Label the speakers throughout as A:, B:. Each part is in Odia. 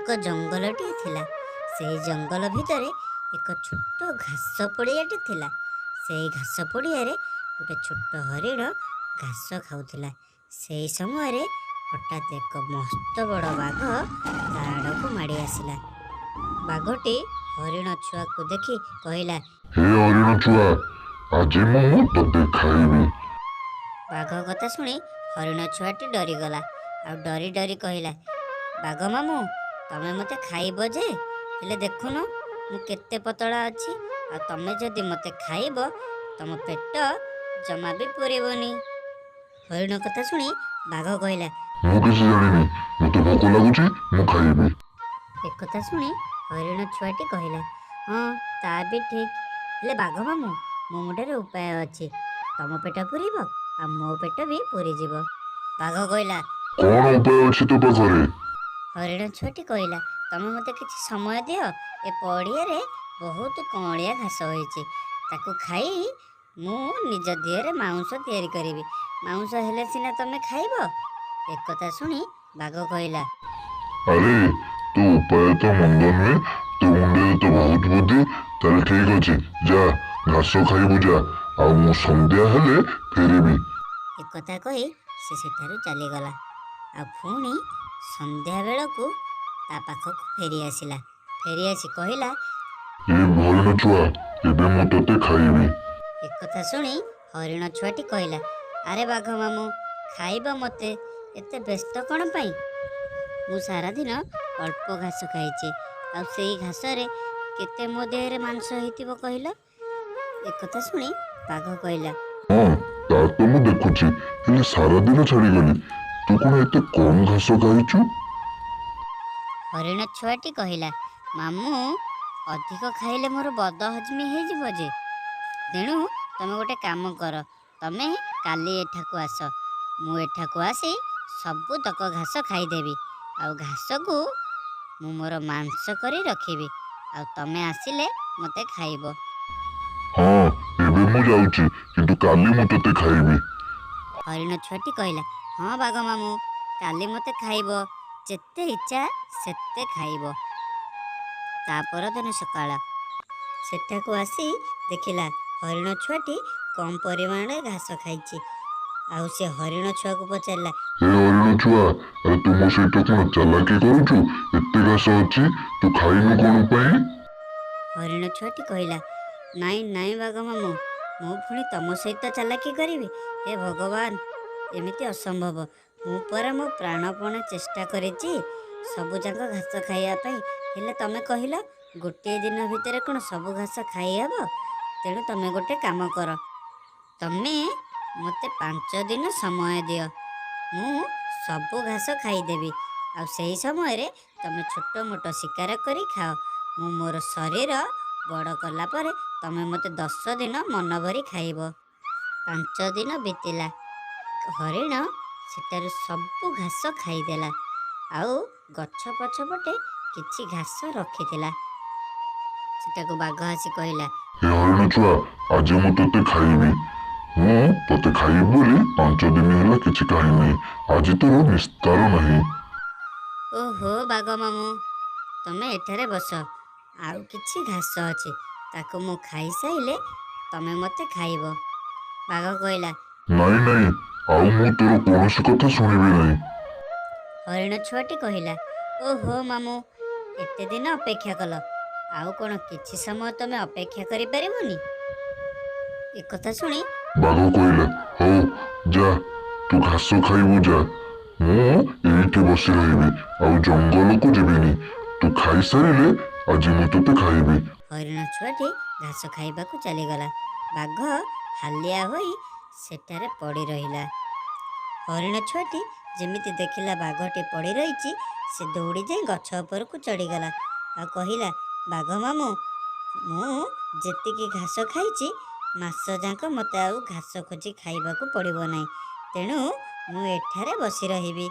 A: ଏକ ଜଙ୍ଗଲଟିଏ ଥିଲା। ସେହି ଜଙ୍ଗଲ ଭିତରେ ଏକ ଛୋଟ ଘାସ ପଡ଼ିଆଟେ ଥିଲା। ସେହି ଘାସ ପଡ଼ିଆରେ ଗୋଟେ ଛୋଟ ହରିଣ ଘାସ ଖାଉଥିଲା। ସେହି ସମୟରେ ହଠାତ୍ ଏକ ମସ୍ତ ବଡ଼ ବାଘ ତା ଆଡ଼କୁ ମାଡ଼ି ଆସିଲା। ବାଘଟି ହରିଣ ଛୁଆକୁ ଦେଖି କହିଲା,
B: ହେ ହରିଣ ଛୁଆ, ଆଜି ମୁଁ ତତେ ଖାଇବି।
A: ବାଘ କଥା ଶୁଣି ହରିଣ ଛୁଆଟି ଡରିଗଲା ଆଉ ଡରି ଡରି କହିଲା, ବାଘ ମାମୁଁ, ତମେ ମୋତେ ଖାଇବ ଯେ, ହେଲେ ଦେଖୁନ ମୁଁ କେତେ ପତଳା ଅଛି, ଆଉ ତମେ ଯଦି ମୋତେ ଖାଇବ ତମ ପେଟ ଜମା ବି ପୁରିବନି। ହରିଣ କଥା ଶୁଣି ବାଘ କହିଲା,
B: ମୁଁ କିଛି ଜାଣିନି, ମୋତେ ଭୋକ ଲାଗୁଛି, ମୁଁ ଖାଇବି।
A: ଏକଥା ଶୁଣି ହରିଣ ଛୁଆଟି କହିଲା, ହଁ ତା ବି ଠିକ୍, ହେଲେ ବାଘ ମାମୁଁ, ମୋ ମୁଣ୍ଡରେ ଉପାୟ ଅଛି, ତମ ପେଟ ପୁରିବ ଆଉ ମୋ ପେଟ ବି ପୁରିଯିବ। ବାଘ କହିଲା,
B: କଣ ଉପାୟ ଅଛି ତୋ ପାଖରେ?
A: ହରିଣ ଛୁଆଟି କହିଲା, ତମେ ମୋତେ କିଛି ସମୟ ଦିଅ, ଏ ପଡ଼ିଆରେ ବହୁତ କଅଁଳିଆ ଘାସ ହୋଇଛି, ତାକୁ ଖାଇ ମୁଁ ନିଜ ଦେହରେ ମାଉଁସ ତିଆରି କରିବି, ମାଉଁସ ହେଲେ ସିନା ତମେ ଖାଇବ। ଏକଥା ଶୁଣି ବାଘ କହିଲା,
B: ଆରେ ତୋ ଉପାୟ ତ ମନ୍ଦ ନୁହେଁ, ତୋ ମୁଣ୍ଡରେ ତ ବହୁତ ବୁଦ୍ଧି। ତାହେଲେ ଠିକ ଅଛି, ଯା ଘାସ ଖାଇବୁ ଯା, ଆଉ ମୁଁ ସନ୍ଧ୍ୟା ହେଲେ ଫେରିବି।
A: ଏକଥା କହି ସେ ସେଠାରୁ ଚାଲିଗଲା ଆଉ ପୁଣି ସନ୍ଧ୍ୟା ବେଳକୁ ତା ପାଖକୁ ଫେରି ଆସିଲା। ଫେରି ଆସି କହିଲା,
B: ଏ ହରିଣ ଛୁଆ, ଏବେ ମୁଁ ତତେ ଖାଇବି।
A: ଏକଥା ଶୁଣି ହରିଣ ଛୁଆଟି କହିଲା, ଆରେ ବାଘ ମାମୁଁ, ଖାଇବ ମୋତେ, ଏତେ ବ୍ୟସ୍ତ କ'ଣ ପାଇଁ? ମୁଁ ସାରାଦିନ ଅଳ୍ପ ଘାସ ଖାଇଛି, ଆଉ ସେଇ ଘାସରେ କେତେ ମୋ ଦେହରେ ମାଂସ ହେଇଥିବ କହିଲ? ଏକଥା ଶୁଣି ବାଘ କହିଲା,
B: ହଁ ତା ତ ମୁଁ ଦେଖୁଛି, ହେଲେ ସାରାଦିନ ଛାଡ଼ିଗଲି, ତୁ କଣ ଏତେ କମ ଘାସ ଖାଇଛୁ?
A: ହରିଣ ଛୁଆଟି କହିଲା, ମାମୁଁ, ଅଧିକ ଖାଇଲେ ମୋର ବଦ ହଜମି ହେଇଯିବ ଯେ, ତେଣୁ ତମେ ଗୋଟେ କାମ କର, ତମେ କାଲି ଏଠାକୁ ଆସ, ମୁଁ ଏଠାକୁ ଆସି ସବୁତକ ଘାସ ଖାଇଦେବି, ଆଉ ଘାସକୁ ମୁଁ ମୋର ମାଂସ କରି ରଖିବି, ଆଉ ତମେ ଆସିଲେ ମୋତେ ଖାଇବ।
B: ହଁ ଏବେ ମୁଁ ଯାଉଛି, କିନ୍ତୁ କାଲି ମୁଁ ତତେ ଖାଇବି।
A: ହରିଣ ଛୁଆଟି କହିଲା, ହଁ ବାଘ ମାମୁଁ, କାଲି ମୋତେ ଖାଇବ, ଯେତେ ଇଚ୍ଛା ସେତେ ଖାଇବ। ତା ପରଦିନ ସକାଳ ସେଠାକୁ ଆସି ଦେଖିଲା ହରିଣ ଛୁଆଟି କମ୍ ପରିମାଣରେ ଘାସ ଖାଇଛି। ଆଉ ସେ ହରିଣ ଛୁଆକୁ ପଚାରିଲା,
B: ହେ ହରିଣ ଛୁଆ, ଆରେ ତୁ ମୋ ସହିତ କଣ ଚାଲାକି କରୁଛୁ? ଏତେ ଘାସ ଅଛି, ତୁ ଖାଇନୁ କଣ ପାଇଁ?
A: ହରିଣ ଛୁଆଟି କହିଲା, ନାଇଁ ନାଇଁ ବାଘ ମାମୁଁ, ମୁଁ ପୁଣି ତମ ସହିତ ଚାଲାକି କରିବି? ହେ ଭଗବାନ, ଏମିତି ଅସମ୍ଭବ। ମୁଁ ପରା ମୋ ପ୍ରାଣପଣେ ଚେଷ୍ଟା କରିଛି ସବୁଯାକ ଘାସ ଖାଇବା ପାଇଁ, ହେଲେ ତମେ କହିଲ ଗୋଟିଏ ଦିନ ଭିତରେ କ'ଣ ସବୁ ଘାସ ଖାଇହେବ? ତେଣୁ ତମେ ଗୋଟେ କାମ କର, ତମେ ମୋତେ 5 ଦିନ ସମୟ ଦିଅ, ମୁଁ ସବୁ ଘାସ ଖାଇଦେବି, ଆଉ ସେହି ସମୟରେ ତମେ ଛୋଟ ମୋଟ ଶିକାର କରି ଖାଅ। ମୁଁ ମୋର ଶରୀର ବଡ଼ କଲା ପରେ ତମେ ମୋତେ 10 ଦିନ ମନ ଭରି ଖାଇବ। 5 ଦିନ ବିତିଲା, ହରିଣ ସେଠାରୁ ସବୁ ଘାସ ଖାଇଦେଲା, ଆଉ ଗଛ ପଛପଟେ କିଛି ଘାସ ରଖିଥିଲା। ସେଟାକୁ ବାଘ ଆସି କହିଲା,
B: ହେ ହରିଣ ଛୁଆ, ଆଜି ମୁଁ ତତେ ଖାଇବି। ମୁଁ ତତେ ଖାଇବି ବୋଲି 5 ଦିନ ହେଲା କିଛି ଖାଇନି, ଆଜି ତୋର ନିସ୍ତାର ନାହିଁ।
A: ଓହୋ ବାଘ ମାମୁଁ, ତମେ ଏଠାରେ ବସ, ଆଉ କିଛି ଘାସ ଅଛି, ତାକୁ ମୁଁ ଖାଇସାରିଲେ ତମେ ମୋତେ ଖାଇବ। ବାଘ କହିଲା,
B: ନାଇଁ ନାଇଁ, ଆଉ ମୁଁ ତୋର କୌଣସି କଥା ଶୁଣିବି ନାହିଁ।
A: ହରିଣ ଛୁଆଟି କହିଲା, ଓହୋ ମାମୁଁ, ଏତେ ଦିନ ଅପେକ୍ଷା କଲ, ଆଉ କ'ଣ କିଛି ସମୟ ତମେ ଅପେକ୍ଷା କରିପାରିବନି? ଏକଥା ଶୁଣି
B: ବାଘ କହିଲା, ହଉ ଯା, ତୁ ଘାସ ଖାଇବୁ ଯା, ମୁଁ ଏଇଠି ବସି ରହିବି, ଆଉ ଜଙ୍ଗଲକୁ ଯିବିନି। ତୁ ଖାଇସାରିଲେ ଆଜି ମୁଁ ତତେ ଖାଇବି।
A: ହରିଣ ଛୁଆଟି ଘାସ ଖାଇବାକୁ ଚାଲିଗଲା। ବାଘ ହାଲିଆ ହୋଇ ସେଠାରେ ପଡ଼ି ରହିଲା। ହରିଣ ଛୁଆଟି ଯେମିତି ଦେଖିଲା ବାଘଟି ପଡ଼ି ରହିଛି, ସେ ଦୌଡ଼ି ଯାଇ ଗଛ ଉପରକୁ ଚଢ଼ିଗଲା ଆଉ କହିଲା, ବାଘ ମାମୁଁ, ମୁଁ ଯେତିକି ଘାସ ଖାଇଛି ମାସ ଯାକ ମୋତେ ଆଉ ଘାସ ଖୋଜି ଖାଇବାକୁ ପଡ଼ିବ ନାହିଁ, ତେଣୁ ମୁଁ ଏଠାରେ ବସି ରହିବି।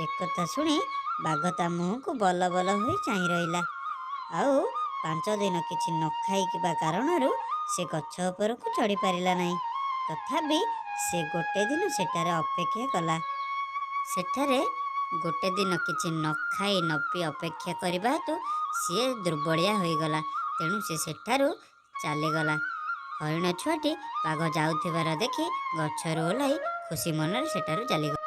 A: ଏକଥା ଶୁଣି ବାଘ ତା ମୁହଁକୁ ବଲ ବଲ ହୋଇ ଚାହିଁ ରହିଲା। ଆଉ 5 ଦିନ କିଛି ନ ଖାଇଥିବା କାରଣରୁ ସେ ଗଛ ଉପରକୁ ଚଢ଼ି ପାରିଲା ନାହିଁ। ତଥାପି ସେ ଗୋଟେ ଦିନ ସେଠାରେ ଅପେକ୍ଷା କଲା। ସେଠାରେ ଗୋଟେ ଦିନ କିଛି ନ ଖାଇ ନ ପିଇ ଅପେକ୍ଷା କରିବା ହେତୁ ସିଏ ଦୁର୍ବଳିଆ ହୋଇଗଲା। ତେଣୁ ସେ ସେଠାରୁ ଚାଲିଗଲା। ହରିଣ ଛୁଆଟି ବାଘ ଯାଉଥିବାର ଦେଖି ଗଛରୁ ଓହ୍ଲାଇ ଖୁସି ମନରେ ସେଠାରୁ ଚାଲିଗଲା।